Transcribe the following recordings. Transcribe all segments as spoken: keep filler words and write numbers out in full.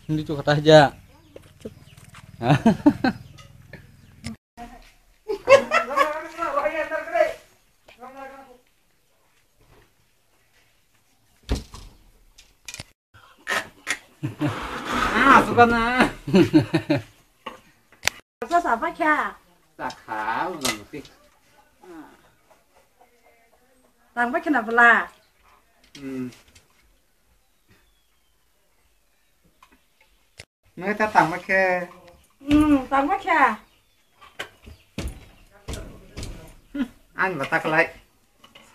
Hindi tu kata aja. Ah, suka na. Apa sapa kya? Sakha, udah mesti. Tang ba kena bela. Hmm. Nui ta tangma khe. Hmm, tangma khe. Ani bata kalai.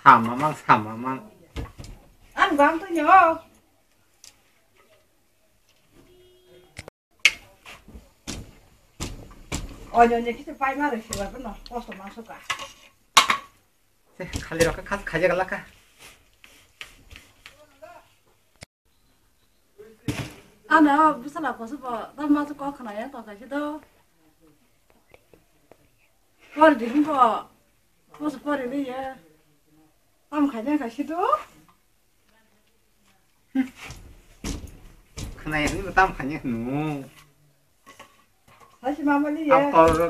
Samamang, samamang. Ani bang tu nyo. Onyo ne kisi pai ma re siwa no. Kosto ma suka. Khali rok kha khaja galaka. Ano bwsala koso bo tamo kok khna ya tong kha si do. Por di hwn bo koso por di ya. Tam khaja kha si do. Khna ya ni tam khaja nu. Hai si mama li ya. Tor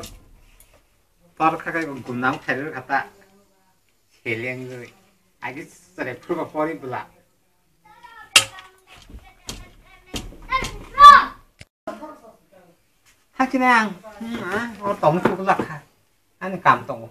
tor kha kai gum nam khai ro kha ta. Seleng ri. Agi sare phuba pori bula. Hakhe ang, hmm, ah, o tong chuk lakha. Ani kam tongo.